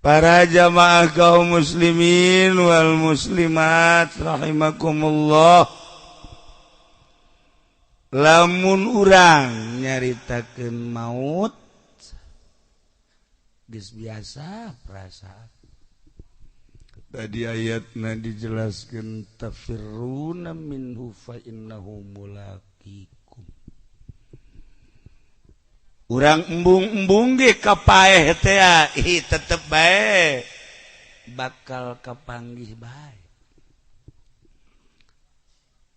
Para jamaah kaum muslimin wal muslimat rahimakumullah, lamun urang nyaritakeun maut geus biasa perasaan. Tadi ayatna dijelaskeun tafirruna minhu fa innahu mulaqikum. Urang embung-embung ge ka paeh teh ih tetep bae bakal kapanggih bae.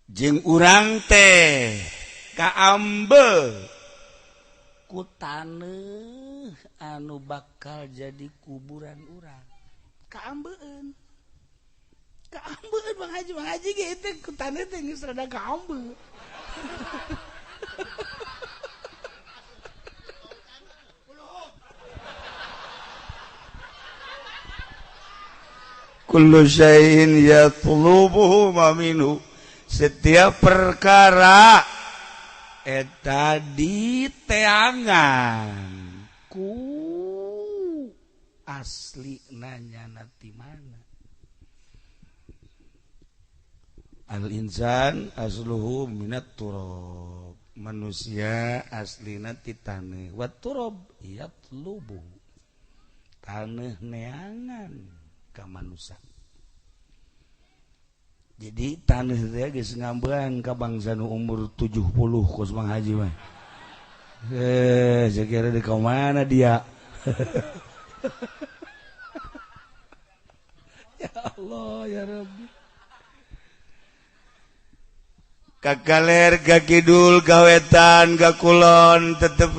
Jeung urang teh kaambe ku taneuh anu bakal jadi kuburan urang. Kaambeun. Kaambeun Bang Haji, Bang Haji ge teh ku taneuh teh geus rada kaambe. Kullu syai'in yatlubuhu ma minhu. Setiap perkara eta diteangan ku asli nanya ti mana. Al insan asluhu minat turab. Manusia aslina ti taneuh. Wa turab yatlubu. Taneuh neangan ka manusia. Jadi taneuh teh geus ngambean ka bangsa nu umur 70 kos Mang Haji mah. Saya kira di mana dia? Ya Allah ya Rabbi. Kakaler ka kidul ka wetan ka kulon tetep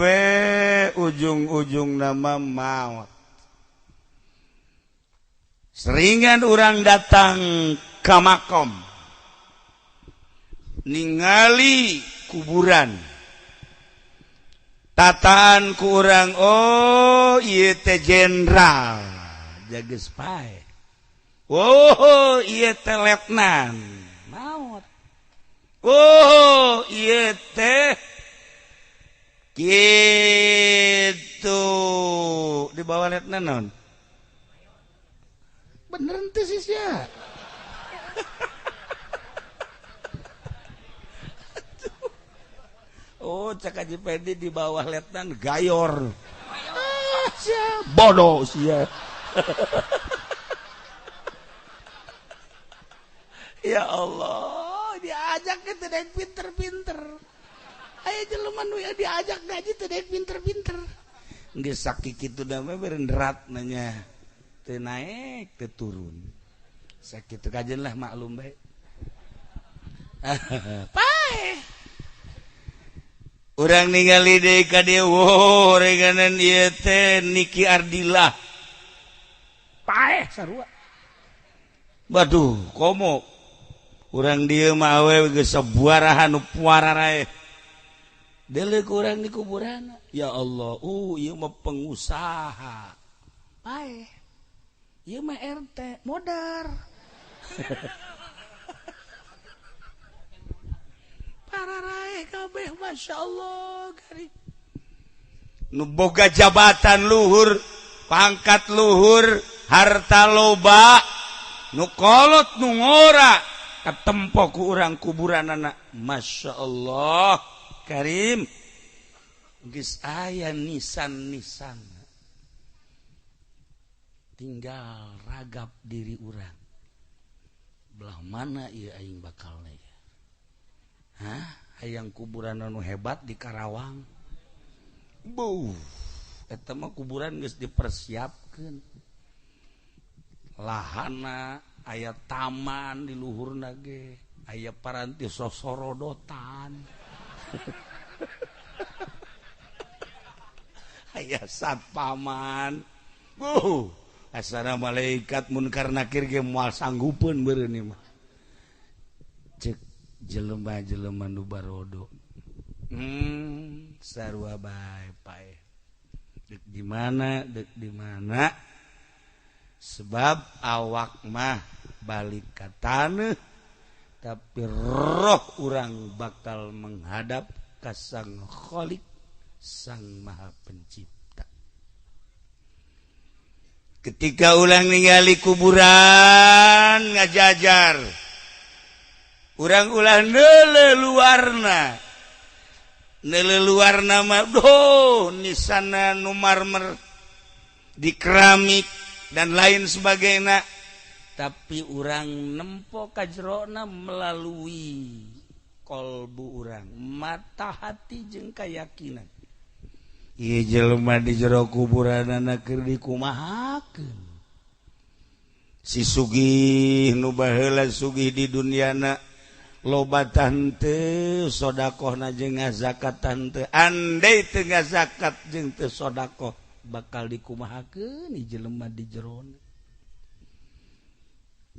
ujung-ujung nama maut. Seringan orang datang ka makom ningali kuburan tataan ku urang, oh ieu teh jenderal jageus pae, oh ieu teh letnan maot, oh ieu teh kitu di bawah letnan naon. Bener ente sih sia. Oh, cak Haji Pendi di bawah letnan gayor. Ah, sia bodoh sia. Ya Allah, diajak ke teu daek pinter-pinter. Aya jelema nu diajak ngaji teu daek pinter-pinter. Geus sakitu da mah beureun derat nanya. Teu naik teu turun. Sakitu kajen lah maklum bae. Paeh. Urang ningali deui ka dieu, wow, reganan ieu teh Niki Ardila. Paeh sarua. Waduh, komo. Urang dieu mah awewe geus sabuarahan nu puararae. Deuleu ku urang di kuburan. Ya Allah, ieu mah pengusaha. Paeh. Ieu mah RT modar. Pararae kabeh Masya Allah gari. Nu boga jabatan luhur, pangkat luhur, harta loba, nu kolot nu ngora katempo ku urang kuburanana. Masya Allah Karim. Geus aya nisan-nisan. Tinggal ragap diri urang. Belah mana ieu aing bakal ya? Hah? Hayang kuburan anu hebat di Karawang. Buh, eta mah kuburan geus dipersiapkeun. Lahana aya taman di luhurna ge, aya paranti sosorodotan. Aya satpaman. Buh, asana malaikat munkar nakir ge moal sanggupeun beureun ieu mah. Cek jelema-jelema nu barodo. Sarua bae pae. Dek di mana, dek di mana. Sebab awak mah balik ka taneuh, tapi roh urang bakal menghadap ka Sang Khalik, Sang Maha Pencipta. Ketika urang ningali kuburan ngajajar, urang ulah neuleu luarna. Neuleu luarna mah doh nisana nu marmer di keramik dan lain sebagainya, tapi urang nempo kajerona melalui kolbu urang, mata hati jeung keyakinan. Ieu jelema di jero kuburanana keur dikumahakeun? Si sugih nu baheula sugih di duniana, loba tante sodakohna jeung ngazakat tante. Andai teu ngazakat jeung teu sodakoh, bakal dikumahakeun ieu jelema di jerona?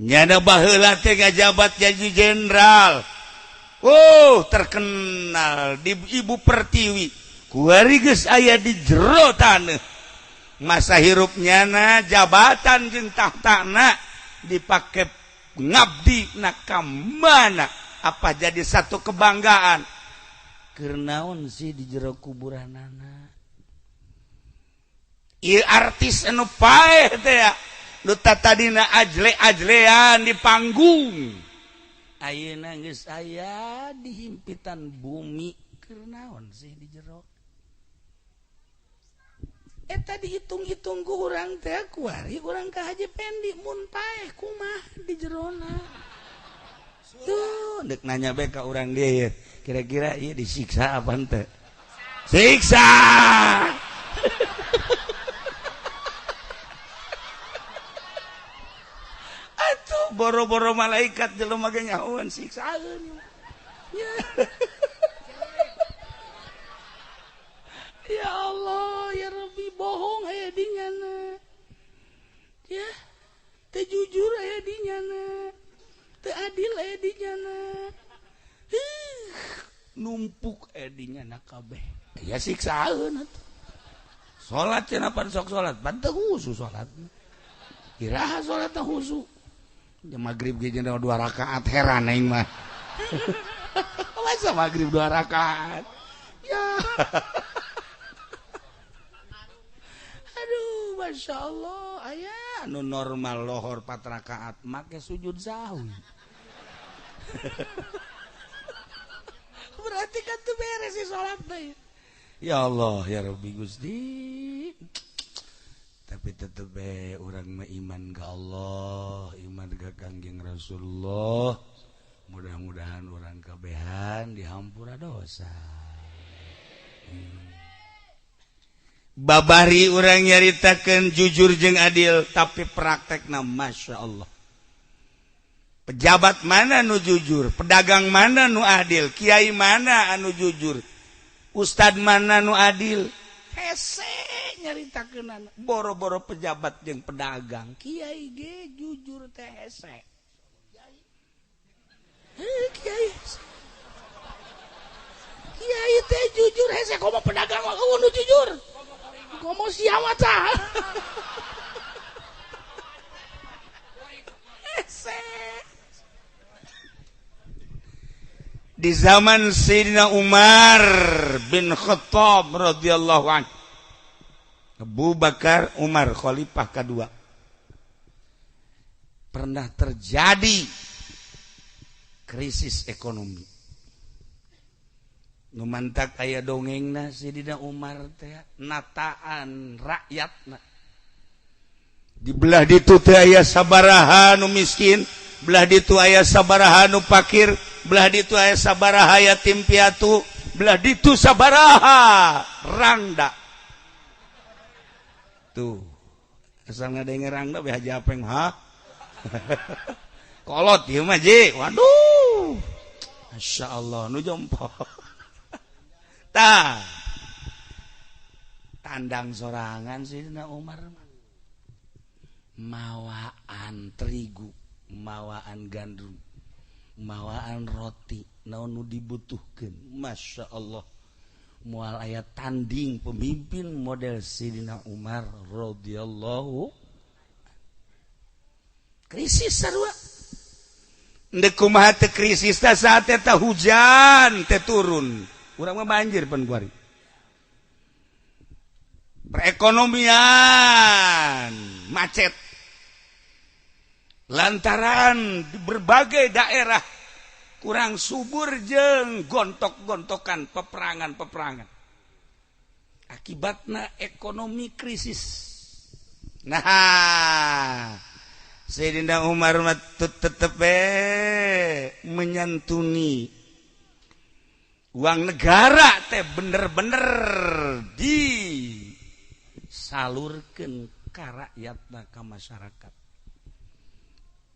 Nyana baheula teh ngajabat jadi jenderal, oh, terkenal di Ibu Pertiwi. Kuari geus aya di jero taneuh. Masa hirup nyana jabatan jeung tahtana dipake ngabdi na ka mana? Apa jadi satu kebanggaan? Keur naon sih di jero kuburanana? Ieu artis anu paeh teh ya, nu tadina ajle-ajlean di panggung, ayeuna geus aya di himpitan bumi. Keur naon sih di jero eta? Dihitung-hitung ku urang teh kuari urang ka Haji Pendi, mun paeh kumaha di jerona? Tuh, dek nanya bae ka urang dia ya. Kira-kira ieu disiksa apa henteu? Siksa. Atuh boro-boro malaikat, jelema ge nyahoan siksaeun ya. Ya Allah ya Rabbi, bohong aya di nyana ya, teu jujur aya di nyana, teu adil aya di nyana. Huh, numpuk aya di nyana kabeh ya, siksaeun atuh. Salat cenah pan sok salat, pan teu khusu salat. Iraha salat teh khusu? Ya magrib ge cenah 2 rakaat, heran aing mah. Masa magrib 2 rakaat ya? Aduh, Masya Allah, aya nu normal lohor 4 rakaat make sujud sahwi. Berarti kan tuh beres sih salat teh. Ya Allah ya Rabbi Gusti. Tapi tetep be urang mah iman ka Allah, iman ka Kangjeng Rasulullah. Mudah-mudahan urang kabehan dihampura dosa. Babari urang nyaritakeun jujur jeung adil, tapi praktekna Masya Allah. Pejabat mana nu jujur, pedagang mana nu adil, kiai mana anu jujur, ustad mana nu adil? Hese nyaritakeunana. Boro-boro pejabat jeung pedagang, kiai ge jujur teh hese. Kiai kiai teh jujur hese, komo pedagang mah nu jujur. Ngomong siapa tah? Hese. Di zaman Sayyidina Umar bin Khattab radhiyallahu anhu, Abu Bakar Umar khalifah kedua, pernah terjadi krisis ekonomi. Nu mantak aya dongengna Sayyidina Umar teh nataan rakyatna. Di belah ditu teh aya sabaraha nu miskin, belah ditu aya sabaraha nu pakir, belah ditu aya sabaraha yatim piatu, belah ditu sabaraha rangda. Tuh, asal ngadenge rangda be Haji Apeng ha. Kolot ieu mah ji. Waduh. Masya Allah nu jompo. Tah. Tandang sorangan Sayyidina Umar mah. Mawaan terigu, mawaan gandum, mawaan roti, naon nu dibutuhkeun. Masya Allah, moal aya tanding pemimpin model Sayyidina Umar radhiyallahu. Krisis sarua. Ndek kumaha teh krisis teh saat eta hujan teh turun. Urang mah banjir pan kuari. Perekonomian macet lantaran di berbagai daerah kurang subur jeung gontok-gontokan peperangan-peperangan akibatna ekonomi krisis. Nah, Sayyidina Umar tetep menyantuni uang negara teh bener-bener disalurkan ka rakyatna, ka masyarakat.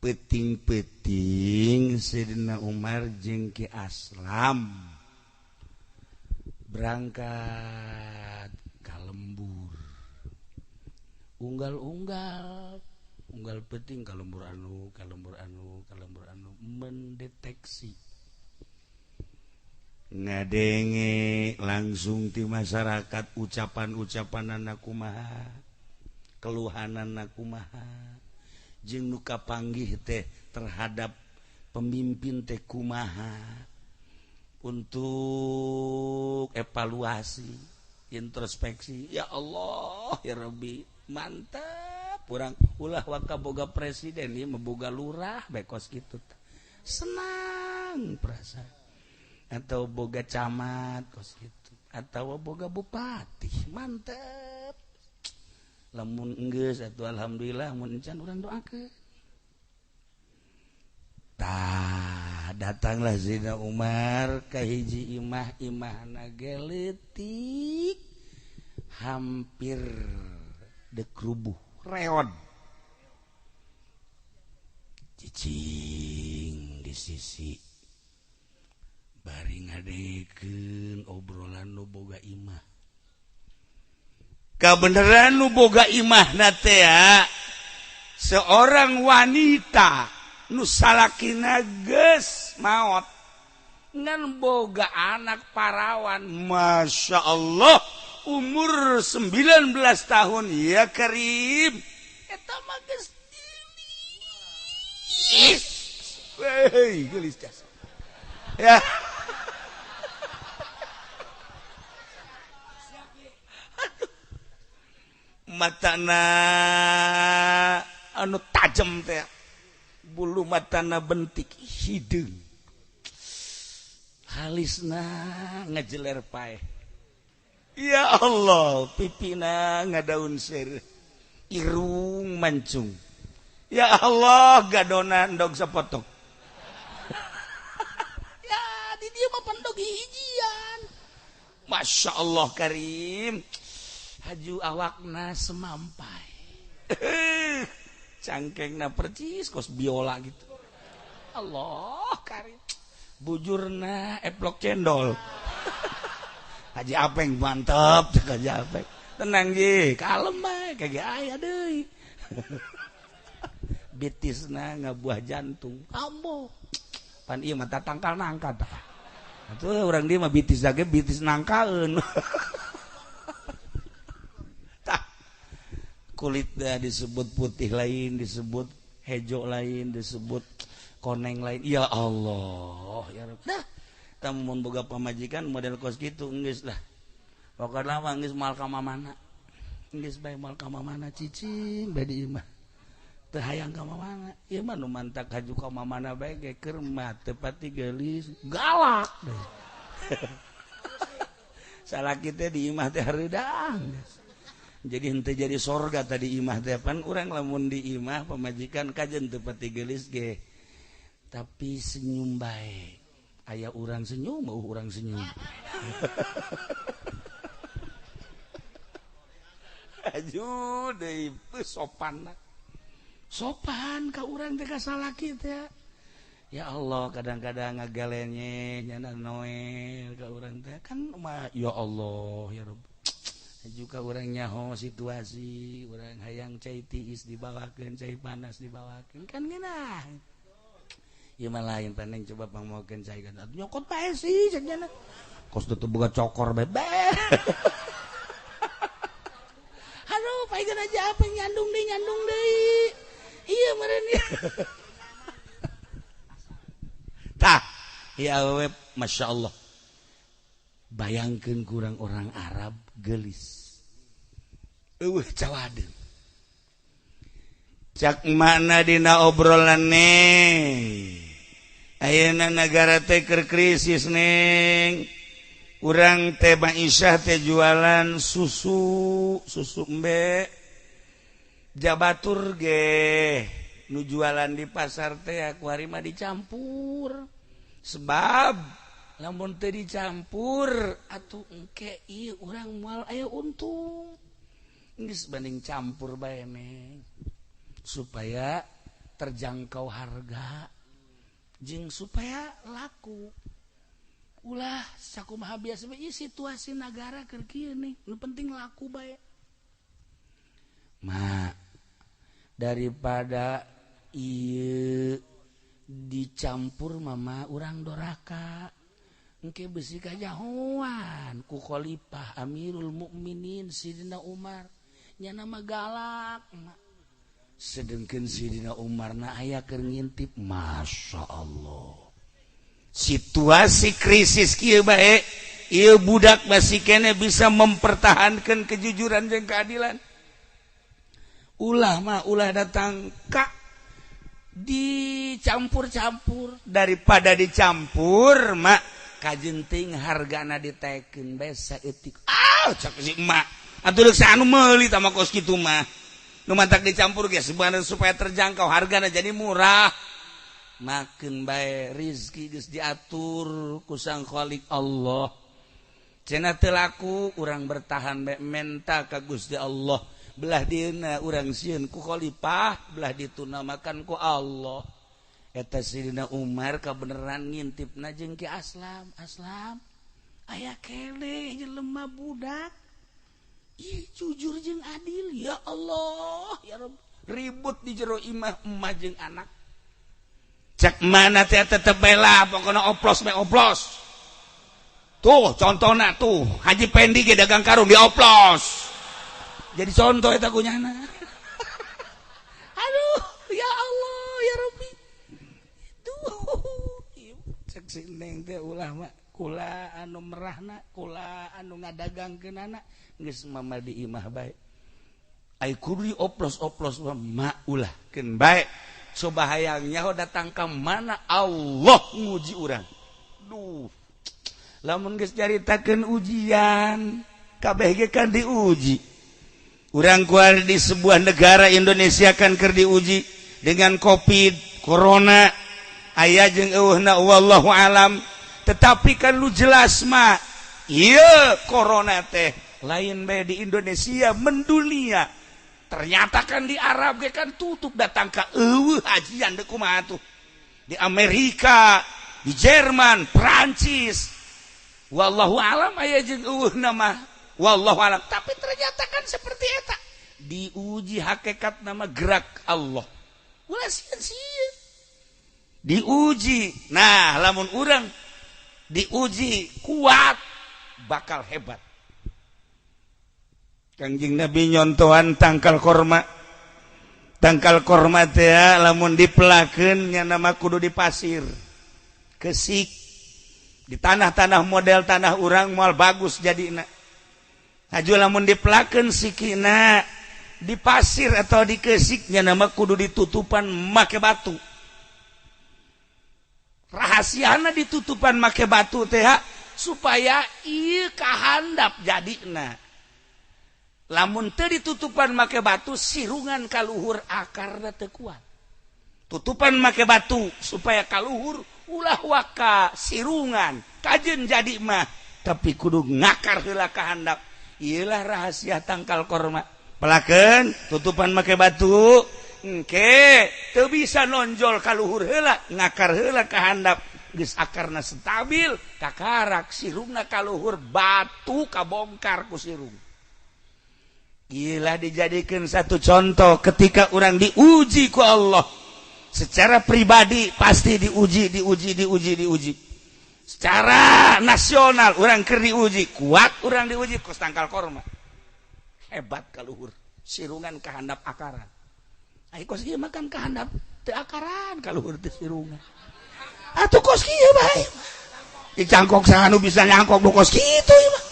Peuting-peuting Sayyidina Umar jeung Ki Aslam berangkat ka lembur, unggal-unggal unggal peuting ka lembur anu, ka lembur anu, ka lembur anu, mendeteksi, ngadenge langsung ti masyarakat ucapan-ucapan kumaha, keluhanan kumaha, jeung nu kapanggih teh terhadap pemimpin teh kumaha, untuk evaluasi, introspeksi. Ya Allah ya Rabbi, mantap urang ulah waka boga presiden ieu mah, boga lurah bae kos kitu senang perasaan, atau boga camat kos kitu, atau boga bupati, mantap. Lamun enggeus atuh alhamdulillah, mun encan urang doakeun. Tah, datanglah Sayyidina Umar ka hiji imah, imahna ge leutik, hampir dek rubuh, reod, cicing di sisi bari ngadengekeun obrolan nu boga imah. Kebenaran nu boga imah teh seorang wanita nu salakina geus maot ngan boga anak parawan, Masya Allah, umur 19 tahun. Ya Karim, eta mah geus geulis. Wey, geulis jasa ya. Matana anu tajam teh, bulu matana bentik hideung, halisna ngajeler paeh. Ya Allah, pipina ngadaun seureuh, irung mancung. Ya Allah, gadona endog sapotong. Ya, di dieu mah pendog hijian. Masya Allah Karim, haju awakna semampai, cangkengna percis kos biola gitu. Allah Karim, bujurna eplok cendol. Haji Apeng mantap, cek Haji Apeng. Tenang ji, kalem bae, kagak aya deui. Bitisna ngabuah jantung. Ambo. Pan ieu mah tangkal nangka tah. Atuh urang dieu mah bitis ge bitis nangkaeun. Tah. Kulitnya disebut putih lain, disebut hejo lain, disebut koneng lain. Ya Allah, ya Rabb. Dah. Mun boga pamajikan model kos gitu geus lah. Pokokna mah geus moal ka mamana. Geus bae moal ka mamana, cicing bae di imah. Teu hayang ka mamana. Ieu mah nu mantak haju ka mamana bae ge keur mah teu pati geulis, galak deui. Salaki teh di imah teh hareudang. Jadi henteu jadi sorga tadi imah teh, pan urang lamun di imah pamajikan kajen teu pati geulis ge. Tapi senyum bae. Aya urang senyum, mau urang senyum. Aduh, deui sopan. Sopan ka urang teh ka salaki teh. Ya Allah, kadang-kadang ngagalenye nyana noel ka urang teh kan mah ya Allah ya Rabb. Juga urang nyaho situasi, urang hayang cai tiis dibawakeun, cai panas dibawakeun kan ngeunah. Ieu mah lain paneng coba pangmokeun cai kan. Nyokot bae sih cek nyana. Kos teu boga cokor bae. Aduh, paegan aja apa nyandung deui. Iya meureun ieu. Tah, ieu awewe Masya Allah. Bayangkeun kurang orang Arab geulis. Eueuh cawadeun. Cak mana dina obrolan, Neng, ayeuna negara teh keur krisis, Neng. Urang teh Isah teh jualan susu, susu embe. Jabatur ge nu jualan di pasar teh aku hari mah dicampur, sebab lamun teu dicampur atuh engke ieu urang moal aya untung. Geus banding campur bae, Neng, supaya terjangkau harga jeung supaya laku. Ulah sakumaha biasa ieu situasi negara keur kieu nih, nu penting laku bae. Ma, daripada ieu dicampur, mama urang doraka engke besi kajahoan ku khalifah Amirul Mukminin Sidina Umar. Nya mah galak, sedengkeun Sidina Umar na aya keur ngintip. Masya Allah, situasi krisis kieu bae ieu budak masih kene bisa mempertahankan kejujuran dan keadilan. Ulah mah, ulah datang kak dicampur-campur. Daripada dicampur mak kajenting hargana ditekeun bae saeutik. Ah, cak si emak, atuh deuk anu meuli tah mah kos kitu mah. Nu mantak dicampur ge sebenarnya supaya terjangkau hargana, jadi murah. Makin bae, rizki geus diatur ku Sang Khalik Allah. Cenah teu laku, urang bertahan bae, menta ka Gusti Allah. Belah dieuna urang sieun ku khalifah, belah dituna makan ku Allah. Eta Sidina Umar kabeneran ngintipna jeung Ki Aslam. Aslam, aya keneh jelema budak. Ih, jujur jeung adil. Ya Allah, ya Rabb. Ribut di jero imah emak jeung anak. Cek mana teh tetep bela, pokoknya oplos me oplos. Tuh contohna tuh Haji Pendi ge dagang karung dioplos. Jadi contoh eta kunyana. Aduh, ya Allah, ya Rabbi. Tuh, cek si Neng teh, ulah mah, kula anu merahna, kula anu ngadagangkeunana, geus mama di imah bae. Ai kudu oplos-oplos mah, ma ulah keun bae. Coba hayang nyaho datang ka mana Allah nguji urang. Duh. Lamun geus caritakeun ujian, kabeh ge kan diuji. Urang kuar di sebuah negara Indonesia kan keur diuji dengan Covid, corona, aya jeung eueuhna wallahu alam. Tetapi kan lu jelas mah, ieu corona teh lain bae di Indonesia, mendunia. Ternyata kan di Arab ge kan tutup, datang ka eueuh hajian deuk kumaha tuh. Di Amerika, di Jerman, Prancis. Wallahu alam aya jeung eueuhna mah. Wallahu alam. Tapi ternyata kan seperti eta. Diuji hakikat nama gerak Allah. Ulah sieun-sieun. Diuji. Nah, lamun urang diuji kuat bakal hebat. Kangjeng Nabi nyontohan tangkal korma. Tangkal korma teh lamun dipelakeun nya nama kudu di pasir. Kesik. Di tanah-tanah model tanah urang moal bagus jadina. Haju lamun dipelakeun sikina di pasir atau di kesiknya nama kudu ditutupan make batu. Rahasiana ditutupan make batu teh supaya ieu kahandap jadina. Lamun teu ditutupan make batu, sirungan kaluhur, akarna teu kuat. Tutupan make batu supaya kaluhur ulah waka sirungan kajen jadi mah, tapi kudu ngakar heula kahandap. Iyalah rahasia tangkal korma. Pelakeun tutupan make batu, engke teu bisa nonjol kaluhur heula, ngakar heula kahandap. Geus akarna stabil, kakarak sirungna kaluhur, batu kabongkar ku sirung. Gila, dijadikan satu contoh ketika orang diuji ku Allah secara pribadi pasti diuji, diuji, diuji, diuji. Secara nasional orang keur diuji, kuat orang diuji kos tangkal korma. Hebat kaluhur, sirungan kahandap akaran. Ai kos ieu makan kahandap teu akaran, kaluhur teu sirungan. Atuh kos kieu bae. Dicangkok saha nu bisa nyangkok nu kos kitu ieu mah.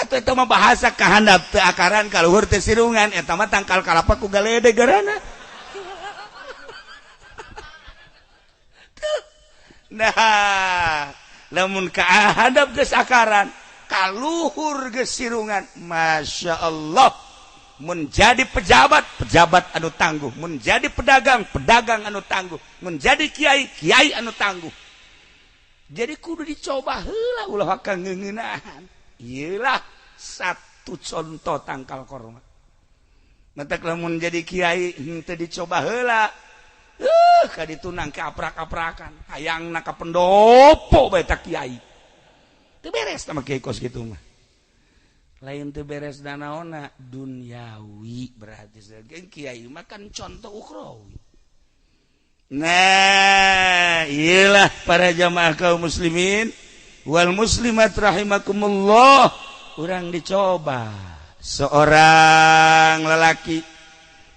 Atau eta mah bahasa kahandap teu akaran, kaluhur teu sirungan, eta mah tangkal kalapa ku galedeg garana. Nah, lamun ka handap geus akaran, kaluhur geus sirungan, Masya Allah, menjadi pejabat, pejabat anu tangguh, menjadi pedagang, pedagang anu tangguh, menjadi kiai, kiai anu tangguh. Jadi kudu dicoba heula, ulah waka ngeuneunahan. Iyalah satu contoh tangkal korma. Matak lamun jadi kiai henteu dicoba heula, ka ditu nang ke aprak-aprakan, hayangna ka pendopo bae ta kiai. Teu beres sama kiai kos kitu mah. Lain teu beres danaona duniawi, berarti kiai mah kan contoh ukhrawi. Nah, iyalah para jamaah kaum muslimin wal muslimat rahimakumullah, urang dicoba. Seorang lelaki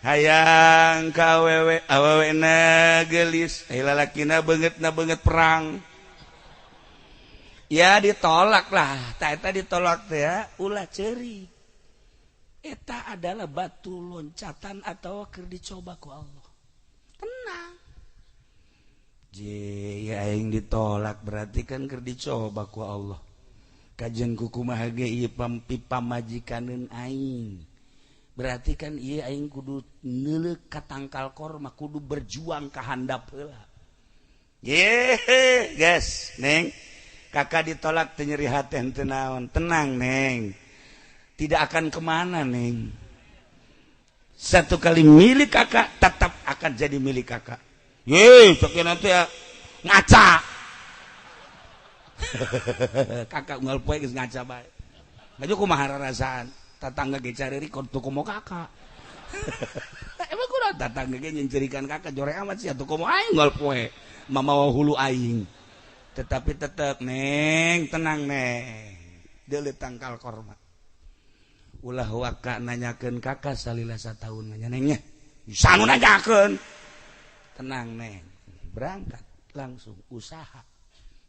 hayang ka awewe, awewe na gelis, ai lalakina beungeutna beungeut perang. Ya ditolak lah, tak eta ditolak teh ya, ulah ceurik. Eta adalah batu loncatan atau keur dicoba ku Allah. Tenang. Je, ya aing ditolak berarti kan keur dicoba ku Allah. Kajen ku kumaha ge ieu pamajikaneun aing. Berarti kan ieu aing kudu neuleuk ka tangkal korma, kudu berjuang ka handap heula. Ye, guys, Neng. Kakak ditolak teu nyeri hate henteu naon. Tenang, Neng. Tidak akan kemana, Neng. Satu kali milik kakak, tetap akan jadi milik kakak. Ye, sok nanti ya ngaca. Kakak unggal poe geus ngaca bae. Ngaju kumaha rarasaan? Tatangga ge careurik tuh komo kakak. Emang kurang tatangga ge nyencerikan kakak, jore amat sih atuh komo aing unggal poe mamawa hulu aing. Tetapi tetep, Neng, tenang, Neng. Deuleu tangkal korma. Ulah waka nanyakeun kakak salila sataun nanya, Nengnya. Bisa nu nanyakeun. Tenang, Neng. Berangkat langsung usaha.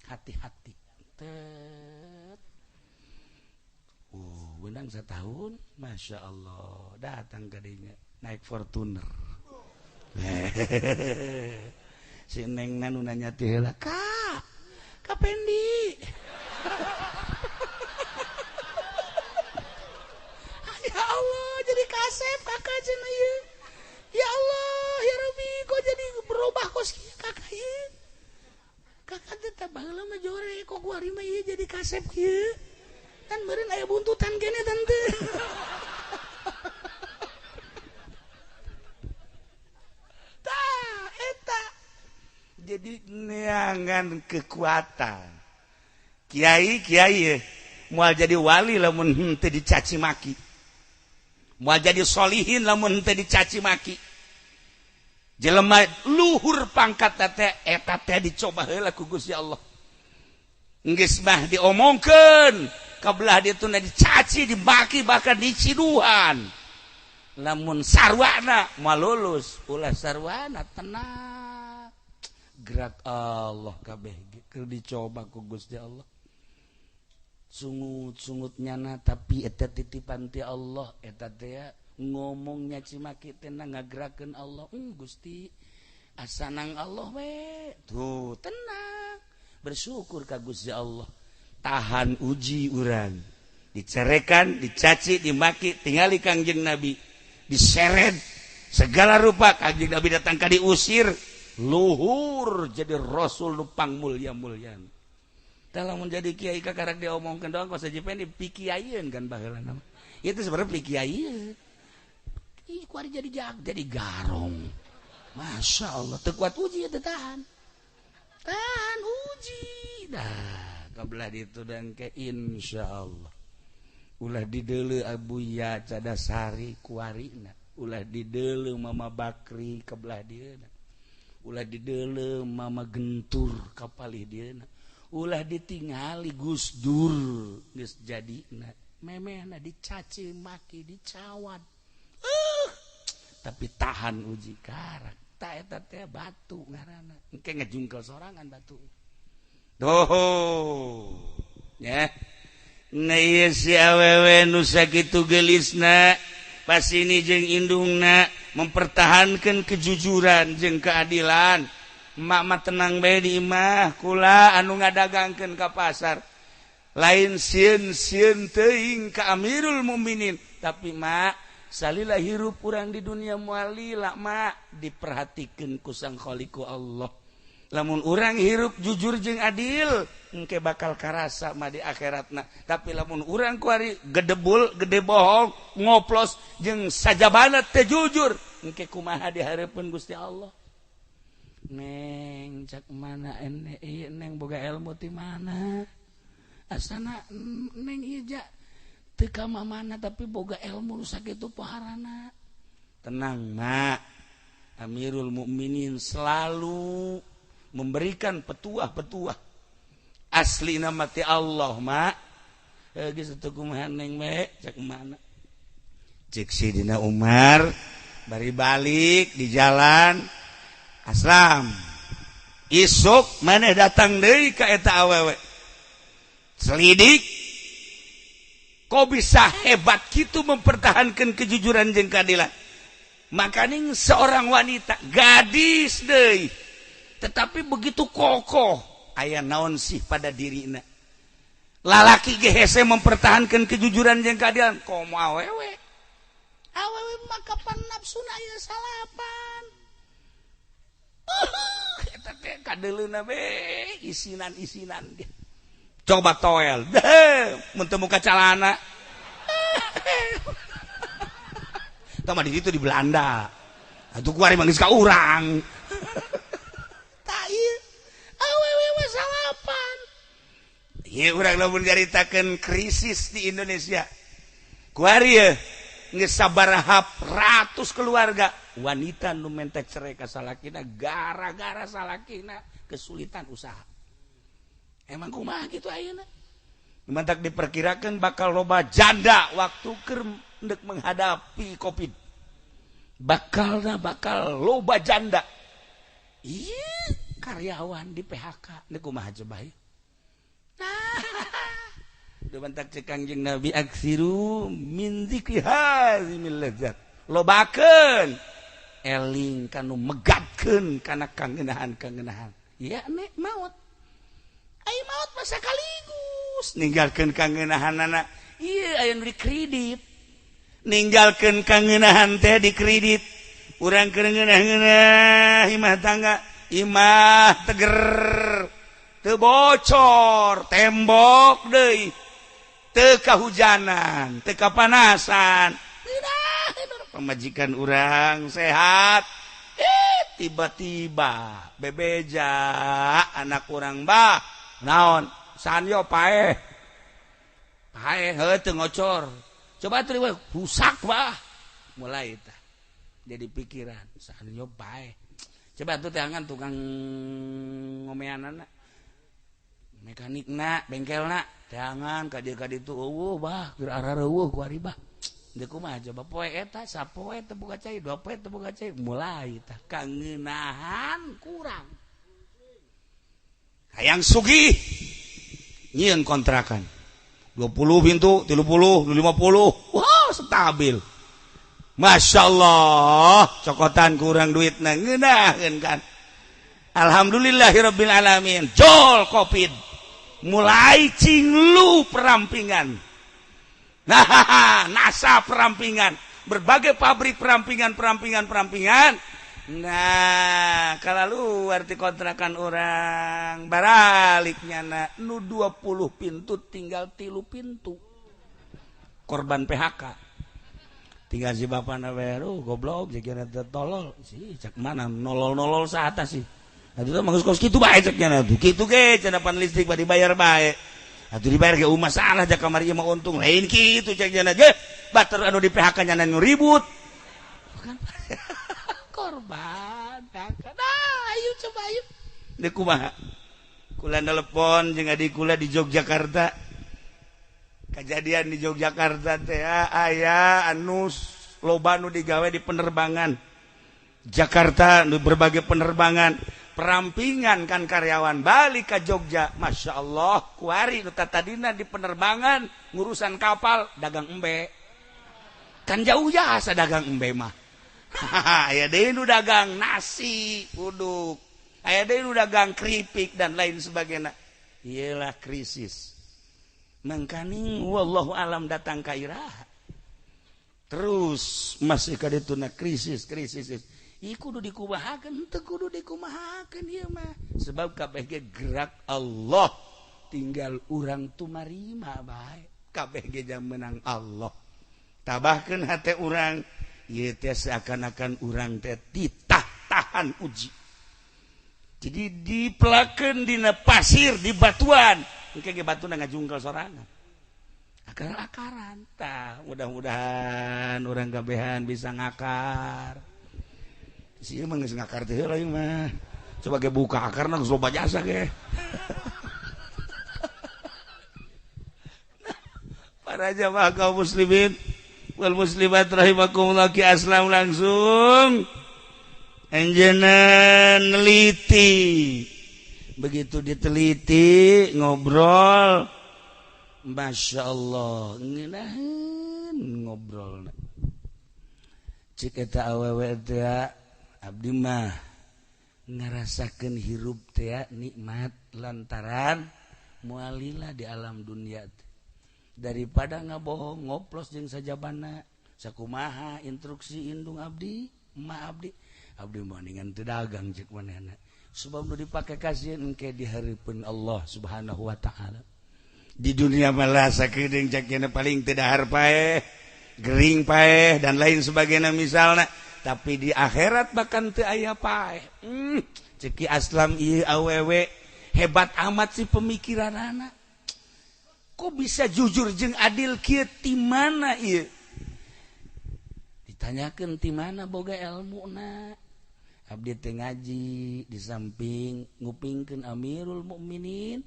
Hati-hati. Tet. Oh, benang setahun, Masya Allah, datang ke dinya naik Fortuner. Si Neng nu nanya teh heula, "Kak, Kak Pendi." Ya Allah, jadi kasep kakak cenah ieu. Ya Allah, ya Rabbi, kok jadi berubah kos kieu kakak ieu? Kakak teh tah baheula mah jore, kok kuari mah ieu jadi kasep kieu? Kan meureun aya buntutan kene tante. Tah, eta. Jadi neangan kekuatan. Kiai kiai moal jadi wali lamun henteu dicaci maki. Moal jadi solihin lamun henteu dicaci maki. Jelema luhur pangkat teh eta teh dicoba heula ku Gusti Allah. Geus mah diomongkeun, kabelah dieu teh dicaci, dimaki, bahkan diciduhan. Lamun sarwana moal lulus, ulah sarwana, tenang. Gerak Allah kabeh keur dicoba ku Gusti Allah. Sungut-sungut nyana tapi eta titipan ti Allah, eta teh ngomong nyaci maki teh ngagerakeun Allah. Gusti asanang Allah we. Tuh tenang, bersyukur ka Gusti Allah. Tahan uji urang. Dicerekan, dicaci, dimaki, tingali Kangjeng Nabi. Diseret segala rupa Kangjeng Nabi datang ka diusir, luhur jadi rasul nu pangmulia-mulian. Dalam menjadi kiai kakarak diomongkeun doang kos saja pengen dipikiaieun kan baheula nama. Itu sebenarnya pikiaieun. Ih, kuari jadi jag, jadi garong. Masya Allah, teu kuat uji teu tahan. Tahan uji. Dah, kabelah ditu dan ke insya Allah. Ulah dideuleu Abuya Cadasari kuarina, ulah dideuleu Mama Bakri kebelah dieuna. Ulah dideuleu Mama Gentur kapalih dieuna. Ulah ditingali Gus Dur geus jadina. Memehna dicaci maki dicawat. Tapi tahan uji karak. Ta eta teh batu ngaranna. Engke ngejungkel sorangan batu. Tuh. Ya. Nah ieu si awewe nu sakitu geulisna pasini jeung indungna mempertahankan kejujuran jeung keadilan. Emak mah tenang bae di imah, kula anu ngadagangkeun ka pasar. Lain sieun-sieun teuing ka Amirul Mukminin, tapi mak salila hirup urang di dunia moal lila, mak, diperhatikeun ku Sang Khaliqu Allah. Lamun urang hirup jujur jeung adil, engke bakal karasa mah di akhiratna. Tapi lamun urang kuari gedebul, gede bohong, ngoplos jeung sajabana teu jujur, engke kumaha di hareupeun Gusti Allah? Neng, cak mana ene ieu, neng boga ilmu ti mana? Asana neng ieu ja teu ka mana tapi boga ilmu nu sakitu poharana. Tenang, mak. Amirul Mukminin selalu memberikan petuah-petuah. Asli nama ti Allah, mak. Geus teu kumaha neng we, cak mana? Cek Sidina Umar bari balik di jalan, "Aslam, isuk maneh datang deui ka eta awewe, selidik kok bisa hebat gitu mempertahankan kejujuran jeung keadilan." Makanya seorang wanita, gadis deui, tetapi begitu kokoh, aya naon sih pada dirina? Lalaki ge hese mempertahankan kejujuran jeung keadilan, komo awewe. Awewe mah kapan nafsuna aya salapan, eta teh kadeuleuna be isinan-isinan ge. Coba toel deh, mun teu muka calana. Tah mah di ditu di Belanda. Atuh kuari mah geus ka urang. Tah ieu awewe mah salapan. Ieu urang lamun nyaritakeun krisis di Indonesia. Kuari ye geus sabaraha ratus keluarga wanita nu mentek cerai ka salakina gara-gara salakina kesulitan usaha. Emang kumaha gitu ayeuna? Mantak diperkirakan bakal loba janda waktu keur ndek menghadapi Covid. Bakalna bakal loba janda. Ih, karyawan di PHK. Ndek kumaha coba ieu? Nah, mantak cek Kangjeng Nabi, "Aksiru min dzikri hazimil ladzat." Lobakeun eling kanu megatkeun kana kangenahan-kangenahan. Ya nek maut. Ai maut mah sakaligus ninggalkeun kangenahanana. Ieu aya nu di kredit. Ninggalkeun kangenahan teh di kredit. Urang keur ngeunah-ngeunah imah tangga, imah teger, teu bocor, tembok deui. Teu kahujanan, teu kapanasan. Pamajikan urang sehat. Tiba-tiba bebeja anak urang, "Bah, naon sanyo paeh paeh, heuh teu ngocor, coba teu rusak, bah." Mulai tah jadi pikiran, sanyo paeh, coba tuh teangan tukang ngomeanana, mekanikna, bengkelna, teangan ka dieu ka ditu, eueuh, bah, keur arareueuh kuari, bah. Deuk kumaha coba poe eta, sapoe teu boga cai, 2 poe teu boga cai, mulai tah kangenahan kurang. Hayang sugih, nyieun kontrakan 20 pintu, 30, 50, wah, stabil. Masya Allah, cokotan kurang duit ngeunaheun kan. Alhamdulillahirabbil alamin. Jol Covid. Mulai cinglu perampingan. Nah, NASA perampingan, berbagai pabrik perampingan, perampingan, perampingan. Nah, kalau luar di kontrakan orang baraliknya na nu 20 pintu tinggal 3 pintu. Korban PHK. Tinggal si bapak na weru goblok jadi tolol sih, cek mana nolol-nolol saat sih. Nah, itu mah kos kitu bae cek nya tuh. Kitu ge cenah, pan listrik bari dibayar bae. Atuh dibayar ge masalah, jak kamari mah untung. Lain kitu cek nya ge. Batur anu di PHK nya nu ribut. Bukan korban PHK. Nah, ayo coba ayo. Deuk kumaha? Kula telepon jeung adik kula di Yogyakarta. Kejadian di Yogyakarta teh aya anu loba nu digawe di penerbangan Jakarta, nu berbagai penerbangan perampingan kan karyawan balik ke Jogja. Masya Allah, kuari nu tadina di penerbangan ngurusan kapal, dagang embe kan jauh jasa dagang embe mah. Ya deh, nu dagang nasi uduk. Aya deui nu dagang keripik dan lain sebagainya. Iyalah krisis. Mangkaning wallahu alam datang ka iraha. Terus masih ka dituna krisis krisis. Ieu kudu dikumahakeun, henteu kudu dikumahakeun ieu mah. Sebab kabeh ge gerak Allah, tinggal urang tumarima bae. Kabeh ge jang menang Allah. Tabahkeun hate urang, ieu teh seakan-akan urang teh titah tahan uji. Jadi dipelakeun dina pasir di batuan, engke ge batuna ngajungkel sorangan. Akar-akaran tah, mudah-mudahan urang kabehan bisa ngakar. Si ieu mah geus ngakar teh heula ieu mah. Coba ge buka akarna geus loba jasa ge. Para jamaah kaum muslimin wal muslimat rahimakumullah, Ki Aslam langsung anjeunna neliti. Begitu diteliti ngobrol, Masya Allah ngeunaheun ngobrolna. Cik eta awewe teh abdi mah ngarasakeun hirup teh nikmat lantaran moal lila di alam dunia teh. Daripada ngabohong ngoplos jeung sajabana sakumaha instruksi indung abdi ma abdi abdi mendingan teu dagang cek manehna. Sebab nu dipake kasieun engke di hareupeun Allah Subhanahu wa taala. Di dunia malah sakedeung cek cenah paling teu dahar paeh, gering paeh dan lain sebagainya misalna, tapi di akhirat bahkan teu aya paeh. Cek Ki Aslam ieu awewe hebat amat sih pemikiranana. Kok bisa jujur jeung adil kieu ti mana ieu? Ditanyakeun ti mana boga elmuna? Abdi teh ngaji di samping ngupingkeun Amirul Mukminin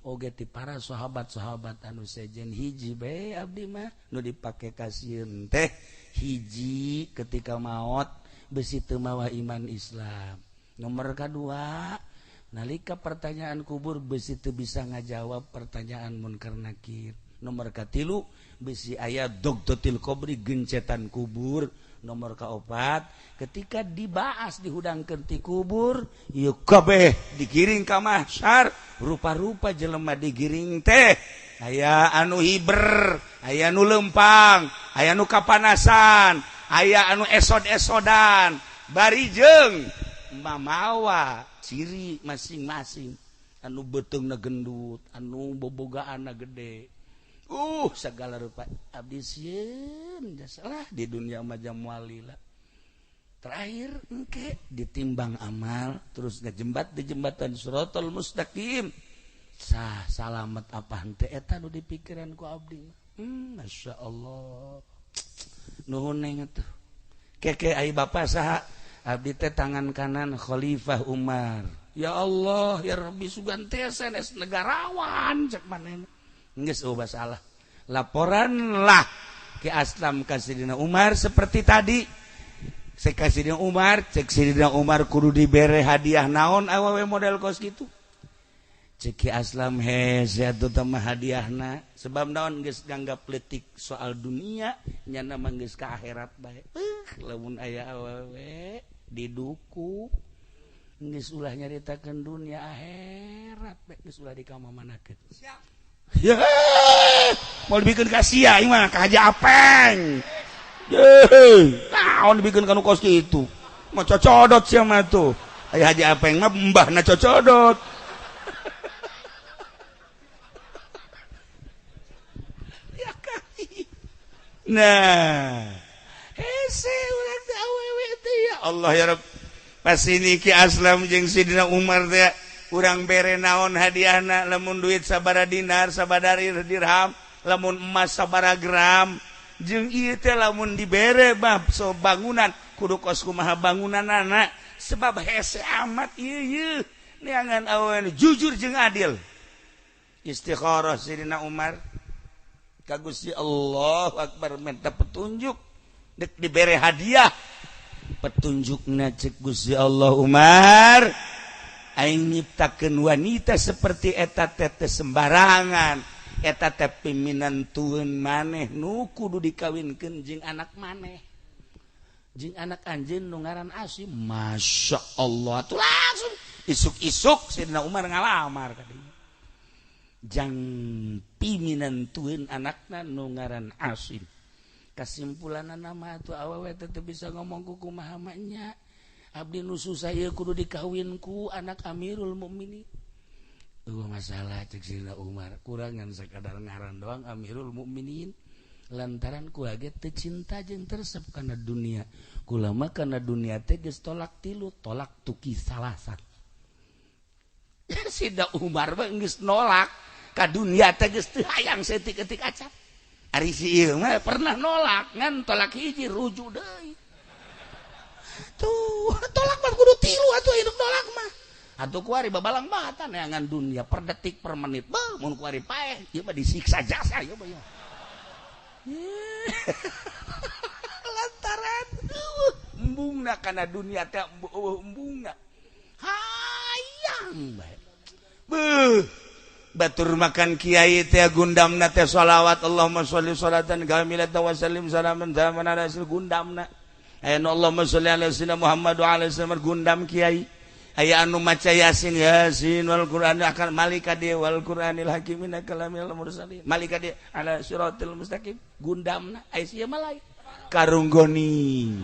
oge ti para sahabat-sahabat anu sejen hiji bae abdi mah nu dipake kasieun teh hiji ketika maot besi teu mawa iman Islam. Nomor kadua nalika pertanyaan kubur besi teu bisa ngajawab pertanyaan munkar nakir. Nomor katilu besi aya dogdotil kubri gencetan kubur. Nomor kaopat ketika dibahas dihudangkeun ti kubur ieu kabeh digiring ka mahsyar, rupa-rupa jelema digiring teh aya anu hiber, aya anu lempang, aya anu kapanasan, aya anu esod-esodan, bari jeung mamawa ciri masing-masing, anu beuteungna gendut, anu bobogaanna gede. Segala rupa abdi sieun jasalah di dunia mah moal lila. Terakhir engke ditimbang amal terus ngejembat di jembatan Siratal Mustaqim. Sah salamet apa henteu eta nu dipikiran ku abdi. Masya Allah. Nuhun neng atuh. Keke ai bapa saha? Abdi teh tangan kanan Khalifah Umar. Ya Allah, ya Rabbi sugan teh sanes negarawan cek manehna. Geus eueuh salah. Laporanlah ke Aslam ka Sidina Umar seperti tadi. Cek ka Sidina Umar, cek Sidina Umar kudu dibere hadiah naon awewe model kos kitu. Cek Ki Aslam hese atuh teh mah hadiahna sebab naon geus nganggap leutik soal dunia nyana mah geus ka akhirat bae. Lamun aya awewe diduku geus ulah nyaritakeun dunia akhirat bae geus ulah dikamamanakeun. Siap. Ya, mau dibikin ka sia ieu mah ka Haji Apeng. Ye, naon dibikin kanu kos kitu. Mah cocodot sia mah tuh. Aya Haji Apeng mah mbahna cocodot. Ya kali. Nah, hese urang teh awewe teh ya Allah ya Rabb. Pas ini Ki Aslam jeung Sidina Umar teh urang bere naon hadiahna, lamun duit sabara dinar sabara dirham, lamun emas sabara gram, jeung ieu teh lamun dibere mah so bangunan kudu kos kumaha bangunanana sebab hese amat ieu ieu neangan awewe jujur jeung adil. Istikharah Sidina Umar ka Gusti Allahu Akbar minta petunjuk dek dibere hadiah. Petunjukna cek Gusti Allah Umar aing nyiptakeun wanita seperti eta teh sembarangan, eta teh piminantueun maneh nu kudu dikawinkeun jeung anak maneh, jeung anak anjeun nu ngaran Asim. Masya Allah tuh langsung Isuk-isuk Sayyidina Umar ngalamar kadinya jang piminantueun anakna nu ngaran Asim. Kesimpulan nama tuh awewe tetep bisa ngomong ku kumaha mah nya. Abdi nu susah ieu kudu dikawin ku anak Amirul Mukminin. Eueuh masalah cek Sayyidina Umar, kurangan sakadar ngaran doang Amirul Mukminin. Lantaran kula ge teu cinta jeung teresep kana dunia. Kula mah kana dunia teh geus tolak tilu, tolak tuki salasa. Sayyidina Umar mah geus nolak ka dunia teh geus teu hayang saeutik-eutik acan. Ari si ieu mah pernah nolak ngan tolak hiji rujuk deui. Tuh, tolak mah kudu tilu atuh hidup nolak mah. Atuh kuari babalang batan neangan dunia per detik per menit. Beuh mun kuari paeh ieu mah disiksa jasa ieu mah. Lantaran embungna kana dunia teh embungna. Hayang bae. Beuh batur makan kiai teh gundamna teh sholawat Allahumma sholli sholatan kamilatan wa sallim salaman zaman ala hasil gundamna. Aya nu Allahumma sholli ala sayyidina Muhammad wa ala sayyidina gundam kiai. Aya anu maca Yasin Yasin wal Qur'an akan malika dia wal Qur'anil hakim innaka laminal mursalin. Malika dia ala siratal mustaqim gundamna aya sia mah lain. Karung goni.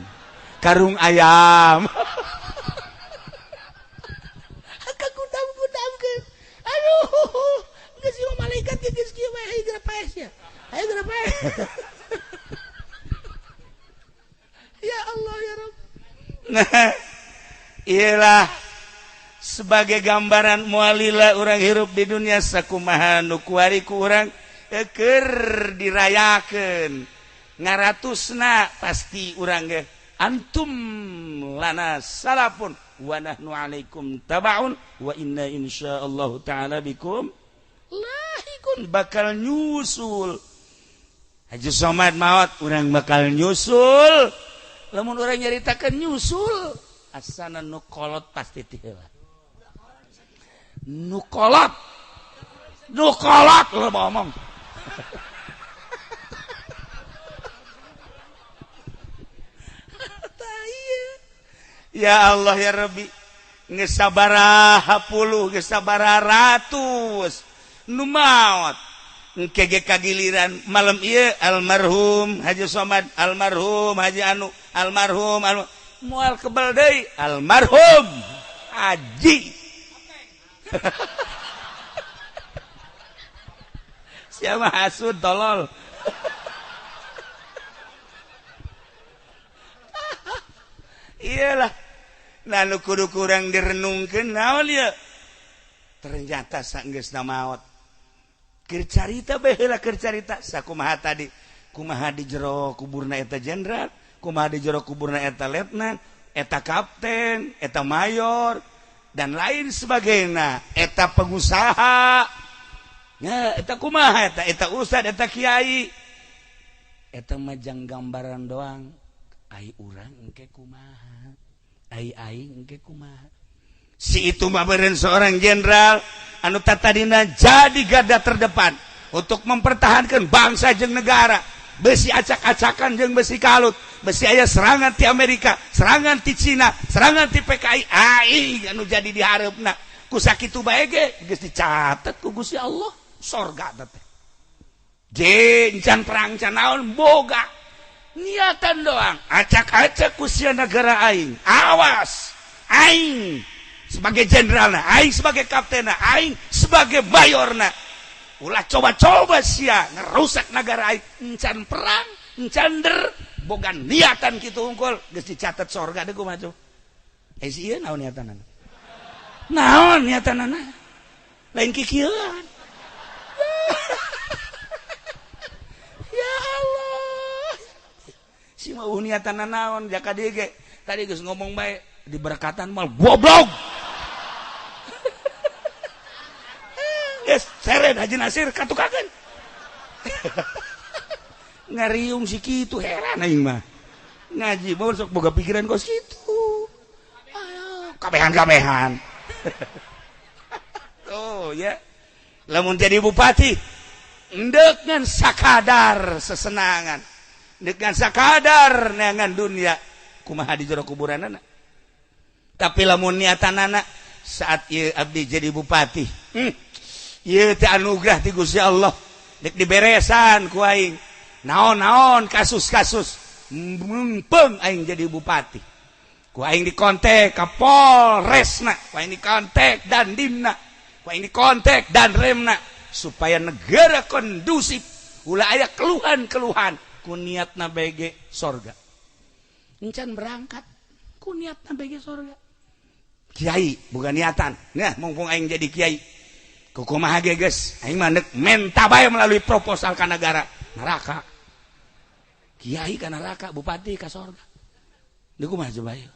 Karung ayam. Kagundam-gundamkeun. Aduh, geus ieu malaikat geus kieu bae hayu geura paeh sia. Hayu geura paeh. Ya Allah ya Rabb. Nah, iyalah sebagai gambaran mualila urang hirup di dunia sakumaha nu kuari ku urang keur dirayakeun. Ngaratusna pasti urang ge antum lana salafun wa nahnu alaikum tabaun wa inna insyaallah ta'ala bikum lahikun. Bakal nyusul Haji Somad maot urang bakal nyusul. Lamun urang nyaritakeun nyusul asana nu kolot pasti ti heula. Nu kolot lo ngomong. Ya Allah ya Rabbi, geus sabaraha puluh geus sabaraha ratus nu maot. Engke ge kagiliran malam ieu almarhum Haji Somad, almarhum Haji Anu, almarhum anu moal kebel deui almarhum Haji. Siapa hasud tolol. Iyalah, nah nu kudu kurang direnungkeun naon ieu? Ternyata saenggeusna maot. Keur carita bae heula keur carita sakumaha tadi? Kumaha di jero kuburna eta jenderal, kumaha di jero kuburna eta letnan, eta kapten, eta mayor dan lain sebagainya, eta pengusaha. Ya, eta kumaha eta, eta ustad, eta kiai. Eta mah jang gambaran doang. Ai urang engke kumaha, ai aing engke kumaha. Si itu mah beureun seorang jenderal anu tatadina jadi garda terdepan untuk mempertahankan bangsa jeung negara. Besi acak-acakan jeung besi kalut, besi aya serangan ti Amerika, serangan ti Cina, serangan ti PKI, aing anu jadi dihareupna. Ku sakitu bae ge geus dicatet ku Gusti Allah sorga teh. Jeung can perang can naon boga niatan doang, acak-acak usia negara aing, awas aing sebagai jenderalna, aing sebagai kaptenna, aing sebagai mayorna, ulah coba-coba sia ngerusak negara aing, encan perang, encan der, boga niatan kitu unggul, geus dicatat sorga deui kumaha tuh. Si ieu naon niatanana? Naon niatanana? Lain kikieuan. Ya Allah. Si mau niatan naon jaka dieu ge tadi geus ngomong bae diberkatan mal goblok. Geus seret Haji Nasir katukakeun. Ngariung si kitu heran aing mah. Ngaji mah sok boga pikiran kos kitu. Kabehan-kabehan. Oh ya. Lamun jadi bupati endek ngan sakadar sesenangan. Dengan sakadar neangan dunia kumaha di jero kuburanana. Tapi lamun niatanana Saat ieu abdi jadi bupati, ieu teh anugerah ti Gusti Allah, dek diberesan ku aing naon-naon kasus-kasus. Mumpung aing jadi bupati, ku aing dikontek ka Polresna, ku aing dikontek Dandimna, ku aing dikontek Danremna, supaya negara kondusif, ulah aya keluhan-keluhan. Ku niatna BG sorga, encan berangkat ku niatna BG sorga. Kiai bukan niatan. Nah, mumpung aing jadi kiai, kumaha ge geus aing mah neuk menta bae melalui proposal ka negara. Neraka kiai, ka neraka bupati, ka sorga. Deuk kumaha coba ieu?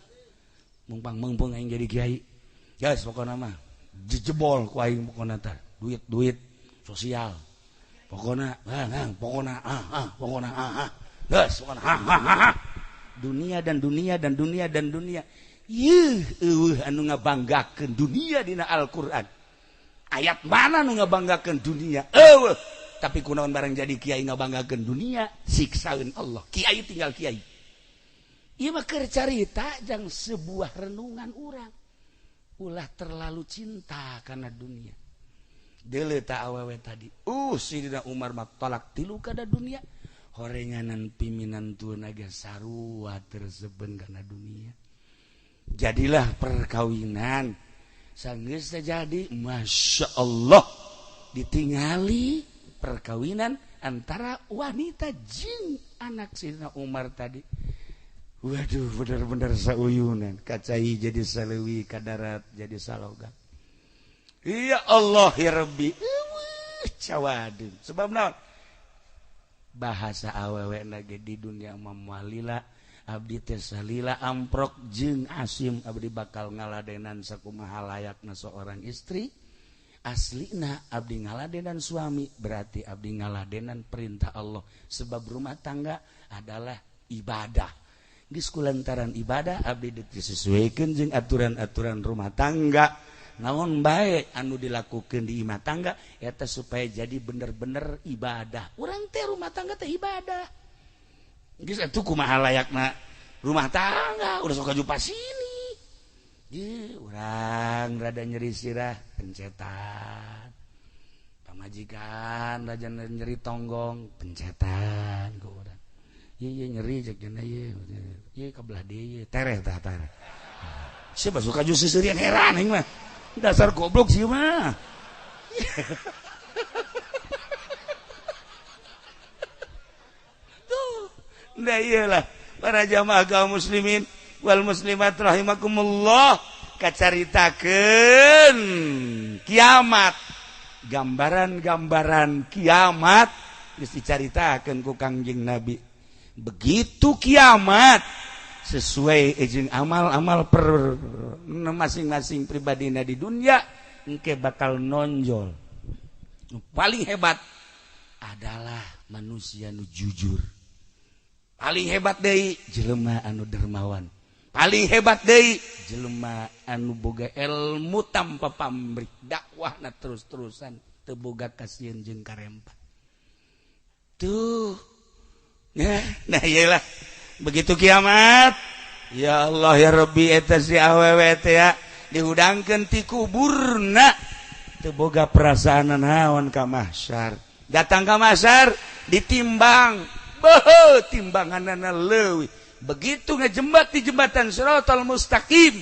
Mumpang mumpung aing jadi kiai, guys, pokokna mah jejebol ku aing, pokokna tah duit-duit sosial, pokokna ah, ah, pokokna ah, ah, pokokna ah, ah, geus pokokna ah, ah, ah, ah. Dunia dan dunia dan dunia dan dunia. Yeuh, eueuh anu ngabanggakeun dunia dina Al-Qur'an. Ayat mana nu ngabanggakeun dunia? Eueuh. Tapi kunaon barang jadi kiai ngabanggakeun dunia, siksaeun Allah. Kiai tinggal kiai. Ieu mah keur carita jang sebuah renungan urang. Ulah terlalu cinta karena dunia. Deuleu ta awewe tadi. Sidina Umar mah talak tilu kada dunia. Horenganan piminantueun ge sarua tersepen karena dunia. Jadilah perkawinan, sanggeus terjadi, masya Allah, ditingali perkawinan antara wanita jin anak Sidina Umar tadi. Waduh, bener-bener sauyunan, kacai jadi salewi, kadarat jadi saloga. Ya Allah ya Rabbi, eueuh cawadun. Sebab naon? Bahasa awewe ge di dunia mah, abdi teh salila amprok jeung Asim, abdi bakal ngaladenan sakumaha layakna seorang istri. Aslina abdi ngaladenan suami, berarti abdi ngaladenan perintah Allah, sebab rumah tangga adalah ibadah. Geus kulantaran ibadah, abdi disesuaikan jeung aturan-aturan rumah tangga. Naon bae anu dilakukan di imah tangga eta supaya jadi bener-bener ibadah. Urang teh rumah tangga teh ibadah. Geus atuh kumaha layakna rumah tangga, udah sok ka sini. Ye, urang rada nyeri sirah, pencetan. Pamajikan rada nyeri tonggong, pencetan ku urang. Ye ye nyeri cek cenah, ye ye ka belah dieu ye tereh tah tereh. Siapa suka jus seuseurian, heran aing mah. Dasar goblok sih mah. Tuh, nah iyalah para jamaah kaum muslimin wal muslimat rahimakumullah, kacaritakeun kiamat, gambaran-gambaran kiamat geus dicaritakeun ku Kangjeng Nabi. Begitu kiamat, sesuai jeung amal-amal per masing-masing pribadina di dunia, engke bakal nonjol. Nu paling hebat adalah manusia nu jujur, paling hebat deui jelema anu dermawan, paling hebat deui jelema anu boga ilmu tanpa pamrih, dakwahna terus-terusan teu boga kasieun jeung karempat. Tuh ya, nah iyalah begitu kiamat, ya Allah ya Rabbi, eta si awewe teh ya dihudangkeun ti kuburna, teu boga perasaan naon ka mahsyar. Datang ka mahsyar, ditimbang, beuh, timbanganna leuwih. Begitu ngejembat di jembatan Siratal Mustaqim,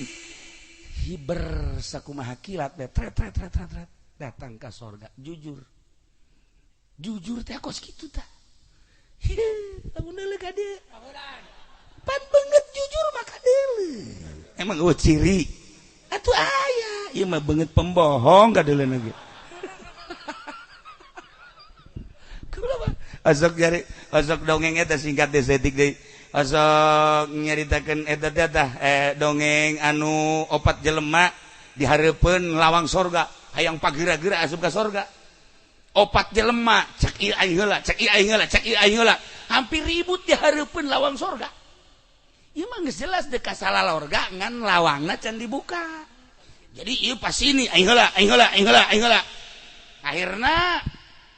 hiber sakumaha kilat teh, tret tret tret tret tret, datang ka sorga. Jujur, jujur teh kos kitu tah. Lamun deuleu ka dieu pan beungeut jujur maka deuleu emang eueuh ciri atuh aya. Ieu mah beungeut pembohong ka deuleu ge. Kumaha osok jari osok dongeng eta singkat desetik deui, osok nyaritakeun eta teh tah, dongeng anu opat jelema dihareupeun lawang sorga, hayang pageura-geura asup ka sorga. Opat jelema cek ieu aing heula, cek ieu aing heula, cek ieu aing heula, hampir ribut di hareupeun lawang sorga. Ieu mah geus jelas deuk ka salalorga, ngan lawangna can dibuka. Jadi ieu pas ini aing heula, aing heula, aing heula, aing heula. Akhirna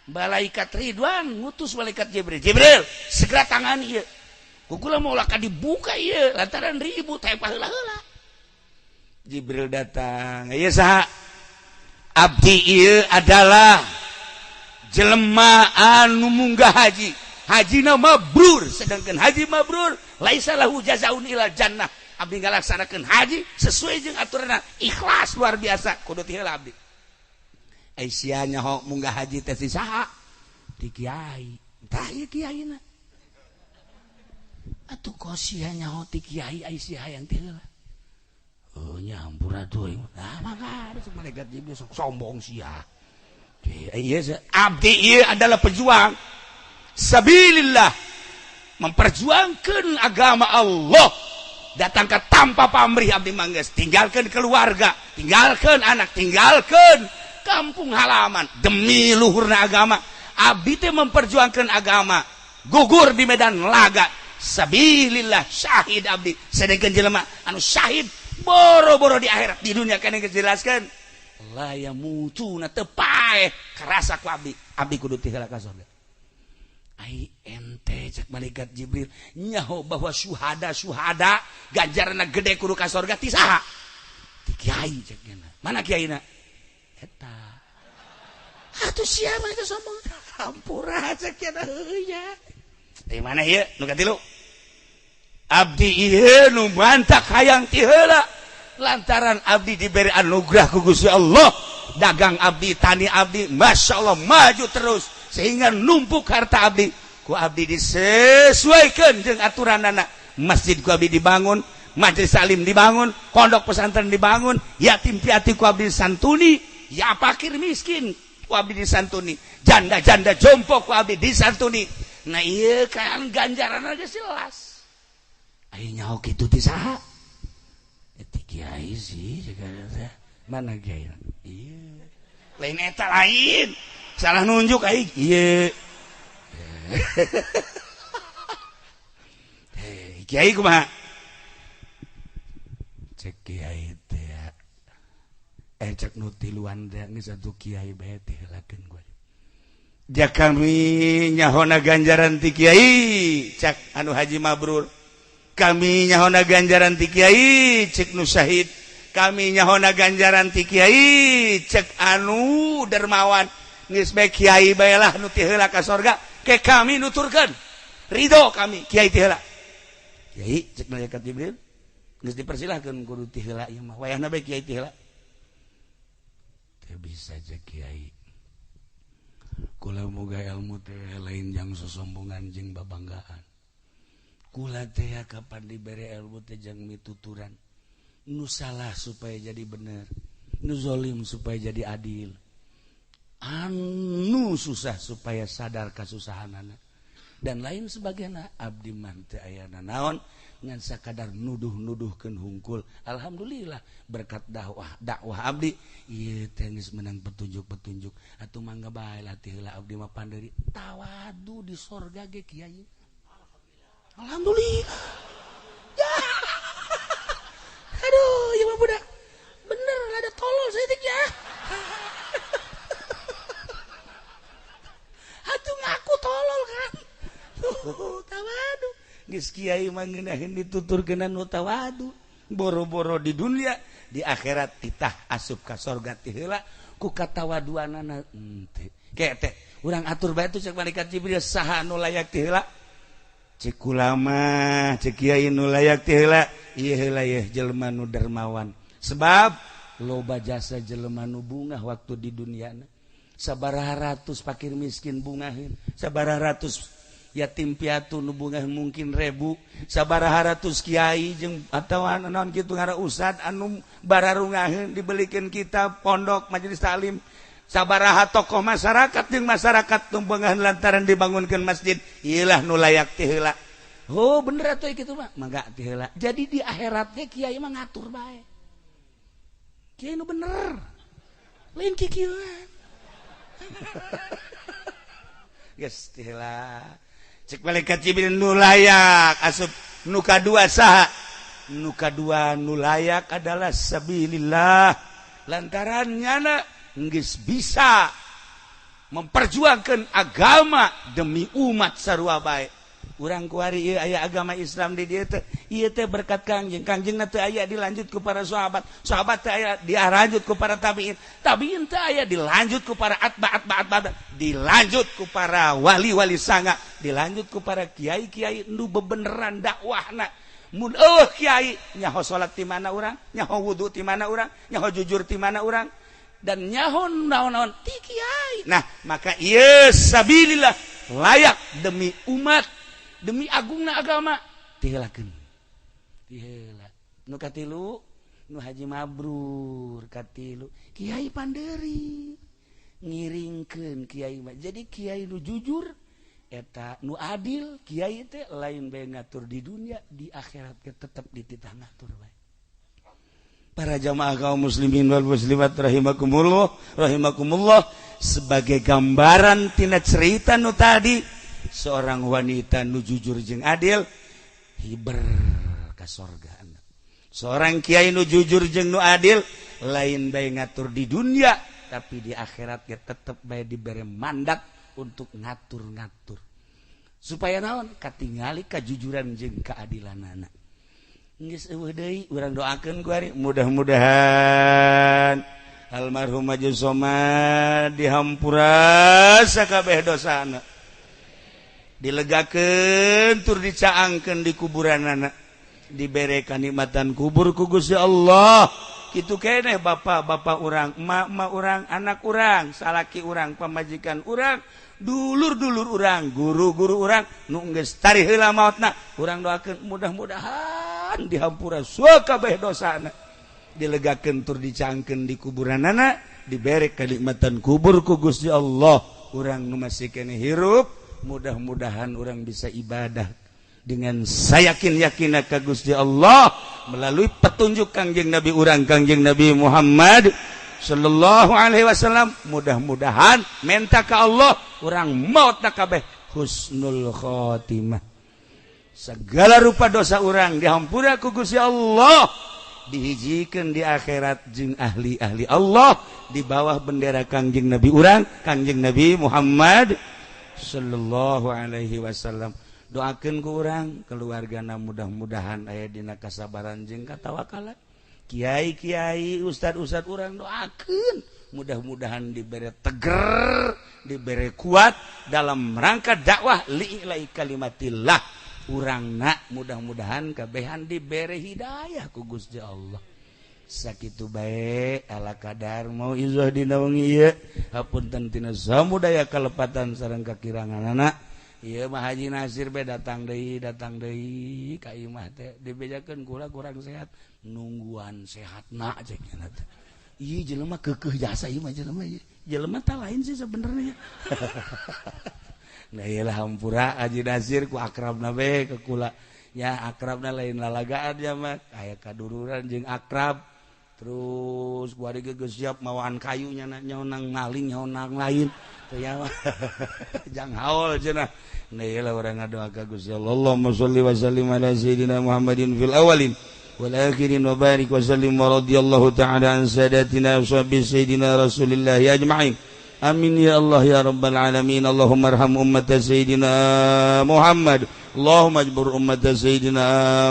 malaikat Ridwan ngutus malaikat Jibril, Jibril segera tangani ieu, kukula mau laka dibuka ieu lantaran ribut hayang paheula-heula. Jibril datang, ieu saha? Abdi ieu adalah jelema anu munggah haji, hajina mabrur, sedangkan haji mabrur laisa lahu jazaun ila jannah. Abdi ngalaksanakeun haji sesuai jeung aturanna, ikhlas luar biasa, kudu ti heula abdi. Ai sia nyaho munggah haji teh si saha? Ti kiai. Tah ieu kiaina. Atuh kos sia nyaho ti kiai, ai sia hayang ti heula. Oh nya hampura tuh. Nah, maka ada malaikat Jibril sok sombong sia. Iya, abdi ieu adalah pejuang sabilillah, memperjuangkan agama Allah, datang ke tanpa pamrih. Abdi mangges tinggalkan keluarga, tinggalkan anak, tinggalkan kampung halaman demi luhurna agama. Abdi teh memperjuangkan agama, gugur di medan laga sabilillah, syahid abdi. Sedangkan jelema anu syahid boro-boro di akhirat, di dunia kan yang dijelaskan la yamutuna, teu paeh kerasa ku abdi. Abdi kudu ti heula ka surga. Ai ente, cek malaikat Jibril, nyaho bahwa syuhada syuhada ganjaranna gede kudu ka surga ti saha? Ti kiai, cek. Mana kiaina eta? Atuh siapa itu sombong? Hampura, cek heuh ya. Di mana ieu nu katilu? Abdi ieu nu mantak hayang ti heula lantaran abdi diberi anugerah ku Gusti Allah, dagang abdi, tani abdi, masya Allah maju terus sehingga numpuk harta abdi. Ku abdi disesuaikan jeung aturan anak, masjid ku abdi dibangun, majelis taklim dibangun, pondok pesantren dibangun, yatim piatu ku abdi disantuni, ya fakir miskin ku abdi disantuni, janda-janda jompo ku abdi disantuni. Nah, iya kan ganjaran aja jelas. Ayo nyaho kitu ti saha? Ti kiai sih. Mana kiai? Iya, lain eta, lain, salah nunjuk aing. Iya. Hei, kiai kumaha? Cek kiai teh, eh, cek nu tiluan teh, geus atuh kiai bae teh heulakeun gua. Ja kami nyahona ganjaran ti kiai, cek anu haji mabrur. Kami nyahona ganjaran ti kiai, cek nu syahid. Kami nyahona ganjaran ti kiai, cek anu dermawan. Geus bae kiai bae lah nu ti heula ka sorga ke, kami nuturkeun ridho kami kiai ti heula. Kiai, cek malaikat Jibril, geus dipersilahkeun, kudu ti heula ieu mah, wayahna bae kiai ti heula. Teu bisa, cek kiai. Kula moga ilmu teh lain jang sosombongan jeung babanggaan. Kula teh kapan dibere ilmu teh jang mituturan nu salah supaya jadi bener, nu zolim supaya jadi adil, anu susah supaya sadar kasusahanana, dan lain sebagainya. Abdi mah teu aya naon ngan sakadar nuduh-nuduhkeun hungkul. Alhamdulillah berkat dakwah dakwah abdi ieu teh geus menang petunjuk-petunjuk. Atuh mangga bae lah ti heula, abdi mah panderi tawadu di sorga ge kiai. Alhamdulillah ya. Aduh, ya mah budak bener ada tolol saya ya. Atuh ngaku tolol kan. Tawadu geus kiai mah ngeunaheun dituturkeun nu tawadu, boro-boro di dunia, di akhirat titah asup ka sorga ti heula ku katawaduanana henteu. Ke teh urang atur bae tuh, cek malaikat Jibril, saha nu layak ti heula? Cek ulama, cek kiai, nu layak ti heula ieu heula yeuh jelema nu dermawan, sebab loba jasa jelema nu bungah waktu di duniana, sabaraha ratus fakir miskin bungaheun, sabaraha ratus yatim piatu nu bungah, mungkin ribu, sabaraha ratus kiai jeung atawa naon kitu ngara ustad anu bararungaheun dibelikeun kitab, pondok, majelis taklim, sabaraha tokoh masyarakat jeung masyarakat nu bungaheun lantaran dibangunkeun masjid. Ieulah nu layak ti heula. Oh, bener atuh kitu mah, mangga ti heula. Jadi di akhiratnya kiai mah ngatur bae, kiai nu bener lain kikieuan. Geus ti heula, cek malaikat Jibril, nu layak asup nu kadua saha? Nu kadua nu layak adalah sabilillah, lantaran nyana geus bisa memperjuangkan agama demi umat sarua bae. Urang kuari ieu aya agama Islam di dieu teh, ieu teh berkat Kangjeng. Kangjengna teu aya, dilanjut ku para sahabat. Sahabat teu aya, dilanjut ku para tabiin. Tabiin teu aya, dilanjut ku para atba atba atba, dilanjut ku para wali-wali sanga, dilanjut ku para kiai-kiai nu bebeneran dakwahna. Mun euweuh kiai, nyaho salat ti mana urang, nyaho wudu ti mana urang, nyaho jujur ti mana urang, dan nyaho naon-naon ti kiai. Nah, maka ieu sabilillah layak demi umat, demi agungna agama, tiheulakeun, tiheula. Nu katilu, nu haji mabrur katilu, Kiai Panderi ngiringkeun. Kiai mah jadi kiai nu jujur eta, nu adil. Kiai teh lain bae ngatur di dunia, di akhirat ge tetep dititah ngatur bae. Para jamaah kaum muslimin wal muslimat rahimakumullah, rahimakumullah, sebagai gambaran tina cerita nu tadi, seorang wanita nu jujur jeung adil hiber ka sorga. Seorang kiai nu jujur jeung nu adil lain bae ngatur di dunia, tapi di akhirat ge tetep bae dibere mandat untuk ngatur-ngatur, supaya naon? Katingali kajujuran jeung keadilan. Geus euweuh deui, urang doakeun ku ari mudah-mudahan almarhum Haji Somad dihampura sakabeh dosana, dilegakeun tur dicaangkeun di kuburan anak, dibere kanikmatan kubur ku Gusti Allah. Kitu keneh bapak-bapak urang, emak-emak urang, anak urang, salaki urang, pamajikan urang, dulur-dulur urang, guru-guru urang nu geus tarih heula maotna, urang doakeun mudah-mudahan dihampura sakabeh dosana, dilegakeun tur dicaangkeun di kuburanana, dibere kenikmatan kubur ku Gusti Allah. Urang nu masih keneh hirup, mudah-mudahan urang bisa ibadah dengan sayakin-yakin ka Gusti Allah melalui petunjuk Kangjeng Nabi urang, Kangjeng Nabi Muhammad Shallallahu Alaihi Wasallam. Mudah-mudahan menta ka Allah, urang maut kabeh husnul khotimah, segala rupa dosa urang dihampura ku Gusti Allah, dihijikan di akhirat jeung ahli-ahli Allah di bawah bendera Kangjeng Nabi urang, Kangjeng Nabi Muhammad Shallallahu Alaihi Wasallam. Doakan ku urang keluargana, mudah-mudahan aya dina kasabaran jeung katawakalan. Kiai-kiai, ustad-ustad urang doakan mudah-mudahan diberi teger, diberi kuat dalam rangka dakwah li'ila'i kalimatillah. Urang nak mudah-mudahan kabehan diberi hidayah ku Gusti Allah. Sakitu bae ala kadar mauizah dina wengi ieu. Hapunten tina samudaya kalepatan sareng kakiranganana. Ieu mah Haji Nasir be datang deui, datang deui ka imah teh dibejakeun kula kurang sehat, nungguan sehatna cek nya teh. Ieu jelema keukeuh jasa, ieu mah jelema ieu. Jelema tah lain sih sebenarnya. Nah, ieu lah, hampura Haji Nasir, ku akrabna be ke kula. Ya, akrabna lain lalagaan ya mah, aya kadururan jeung akrab. Terus gua geus siap mawaan kayunya, nyonang maling, nyonang lain teu ya, jang haul cenah. Nah, ieu lah, urang ngadoa ka Gusti Allah. Allahumma sholli wa sallim ala sayyidina Muhammadin fil awwalin wal akhirin wa barik wa sallim wa radhiyallahu ta'ala an sadatina wa sayyidina Rasulillah ajma'in. Amin ya Allah ya rabbal alamin. Allahumma arham ummat sayyidina Muhammad. Allahumma ajbur ummat sayyidina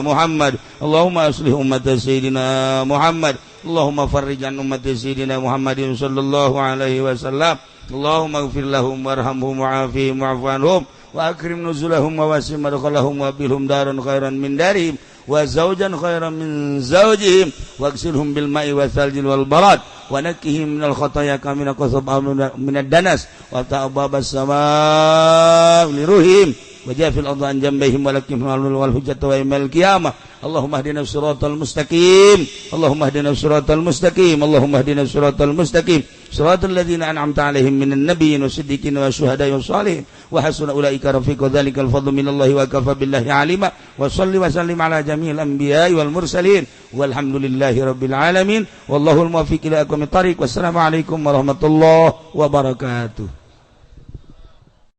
Muhammad. Allahumma aslih ummat sayyidina Muhammad. Allahumma farrij an ummat sayyidina Muhammadin sallallahu alaihi wasallam. Allahumma ighfir lahum warhamhum wa'afihim wa'fu anhum wa akrim nuzulahum wa wasi' madkhalahum wa bilhum daran khairan min darihim wa zawjan khairan min zawjihim wagsilhum bil ma'i wa thaljil wal barad wa nakkihim minal khataya kama yunaqqa minad danas wa ta'babas sama liruhim wa jafil ardu an jambayhim wa lakim wal hujjata wa yawmal qiyamah. Allahumma hdina siratal mustaqim. Allahumma hdina siratal mustaqim. Allahumma hdina siratal mustaqim, siratal ladzina an'amta alaihim minan nabiyyin wasiddiqin wasyuhada'i wassalihin wa hasuna ulaika rafiqa. Dzalikal fadlu minallahi wa kafa billahi alima. Wa salli wa sallim ala jami'il anbiya'i wal mursalin, walhamdulillahi rabbil alamin, wallahul muwaffiq ila aqwamit thariq. Wassalamu alaikum warahmatullahi wabarakatuh.